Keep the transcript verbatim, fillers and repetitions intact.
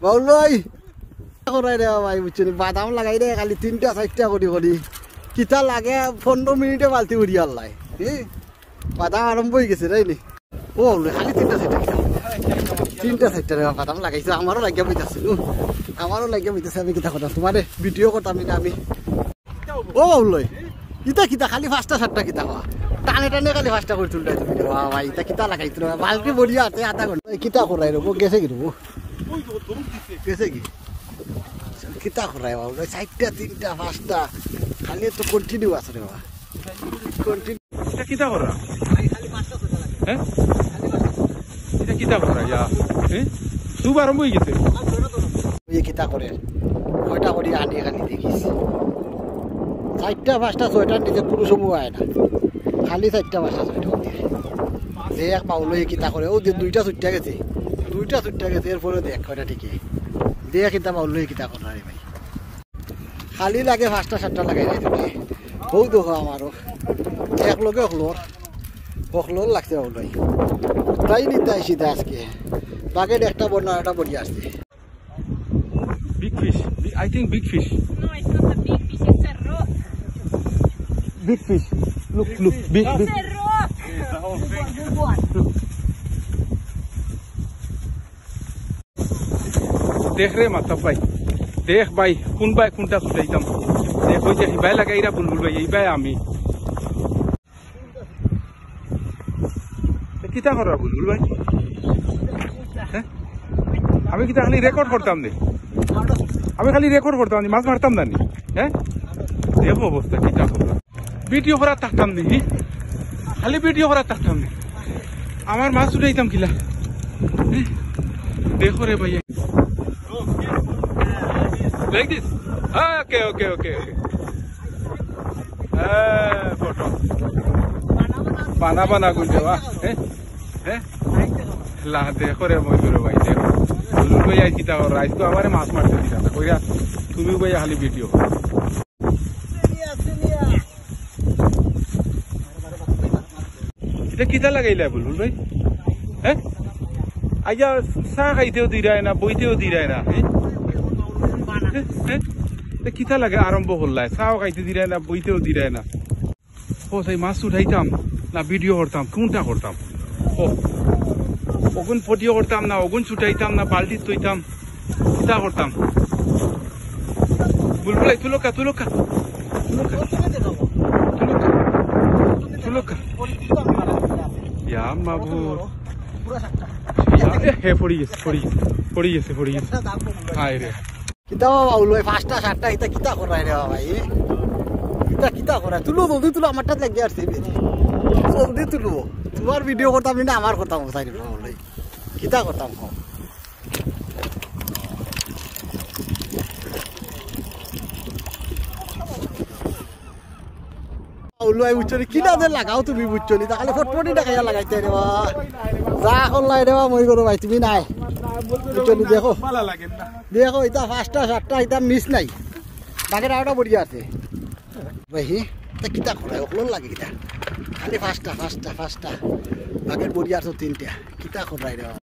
বাউল ভাই, কিতা করায় রে ভাই, বুঝছো নি? বাদাম লাগাই রে খালি তিনটা চাইরটা করি করি। কিতা লাগে পনেরো মিনিটে বালতি উড়িয়া আল্লায়। কি? বাদাম আরম্ভ অই গেছে, তাই নি? ও, খালি তিনটা চাইরটা কিতা? তিনটা চাইরটা রে বাদাম লাগাইছে, আমারও লাগিয়া বইতাছে। উহ, আমারও লাগিয়া বইতাছে, আমি কিতা করতাম? তুমারে ভিডিও করতাম না আমি। ও বাউল ভাই, ইতা কিতা খালি পাঁচটা সাতটা কিতা কওয়া? টানে টানে খালি পাঁচটা করি তুলরায় তুমি। বাহ ভাই, ইতা কিতা লাগাইছো রে? বালতি ভরিয়া আছে আধা ঘন্টা। কিতা করায় রে? ও গেছে গি রে? ও গেছে গি? কিতা করায় বাউল ভাই? চাইরটা, তিনটা, পাঁচটা, খালি তো কন্টিনিউ আছে রে বাবা। কন্টিনিউ। ইতা কিতা করা? হ্যাঁ? ইতা কিতা করা? ইয়া, হ্যাঁ? শুভ আরম্ভ অই গেছে। ওই কিতা করে? কয়টা করি আনি খালি দেখিস। চাইরটা, পাঁচটা, ছয়টার নিচে কুনু সময় অয় না। খালি চাইরটা, পাঁচটা, ছয়টা করি। দেখ বাউল ভাই কিতা করে? ও দে দুইটা ছুট্টা গেছে। দুইটা ছুট্টা গেছে, এরপরে দেখ কয়টা টিকে। দেখ কিতা বাউল ভাই কিতা করে রে ভাই। খালি লাগে পাঁচটা সাতটা লাগাই দেয় তুমি। হউ দেখো আমারও। এক লগে হকলর। হকলর লাগছে বাউল ভাই। তাই নিতে আইছি দে আজকে। বাকেট একটা বড় না একটা বড়ি আসছে। Big fish. Big, I think big fish. No, it's not a big fish, it's a rock. Big fish. Look, look, big, big. It's a rock. Big one, big one. দেখ রে মাতা ভাই, দেখ ভাই, কুন ভাই কুনটা ছুটাইতাম। দেখ ওই যে হিবায় লাগাইরা বুলবুল ভাই, এইবায় আমি। এ কিতা করা বুলবুল ভাই? হ্যাঁ? আমি কিতা খালি রেকর্ড করতাম নি? আমি খালি রেকর্ড করতাম নি, মাছ মারতাম না নি? হ্যাঁ? দেখো অবস্থা কিতা করা। ভিডিও করাত থাকতাম নি, হি? খালি ভিডিও করাত থাকতাম নি। আমার মাছ উঠাইতাম কিলা? হি? দেখো রে ভাইয়া। Like this? Okay, okay, okay, okay. হ্যাঁ, ফটো। বানা বানা গুঞ্জে, বাহ। হ্যাঁ? হ্যাঁ? লা, দেখো রে, মইদুর ভাই, দেখো। লুলু ভাই, আইজ কিতা করো? আইজ তো আমারে মাছ মারতে দিলা না। কইরা, তুমি ভাই খালি ভিডিও। ইটা কিতা লাগাইলা বুলবুল ভাই? হ্যাঁ? আইয়া চা খাইতেও দিরায় না, বইতেও দিরায় না, হ্যাঁ? হ্যাঁ? হ্যাঁ? ইটা কিতা লাগে আরম্ভ করলায়? চাও খাইতে দিরায় না, বইতেও দিরায় না। ও, তাই মাছ উঠাইতাম না ভিডিও করতাম, কুনটা করতাম? ও, অগুন ভিডিও করতাম না, অগুন ছুটাইতাম না, বালতি থইতাম, কিতা করতাম? বুলবুল, এই তুলুক্কা, তুলুক্কা, তুলুক্কা, তুলুক্কা, তুলুক্কা। ইয়া মাবুদ। ইয়া, এ, হে, পড়ি গেছে, পড়ি গেছে, পড়ি গেছে, পড়ি গেছে। হায় রে। কিতা বাবা, উলই পাঁচটা সাতটা, ইতা কিতা করায় রে বাবা, এ? ইতা কিতা করায়? তুলো, জলদি তুলো, আমার টাত লাগি আর সিবি। জলদি তুলো। তুমার ভিডিও করতাম না, আমার করতাম, চাই রে বাবা, উলই। কিতা করতাম, কও? উলুয়াই বুঝছো নি? কিলা যে লাগাও তুমি বুঝছো নি? তাহলে ফটফটি দেখাইয়া লাগাইতে রে বা। যা করলাই রে বা, মই করো ভাই, তুমি নাই। বুঝছো নি? দেখো। ভালা লাগে না। দেখো, ইতা পাঁচটা, সাতটা, ইতা মিস নাই। বাকেট আরোটা বড়ি আছে। ভাই, হি? তা কিতা করায়? অকলন লাগে কিতা? খালি পাঁচটা, পাঁচটা, পাঁচটা। বাকেট বড়ি আছে তিনটা। কিতা করায় রে বা?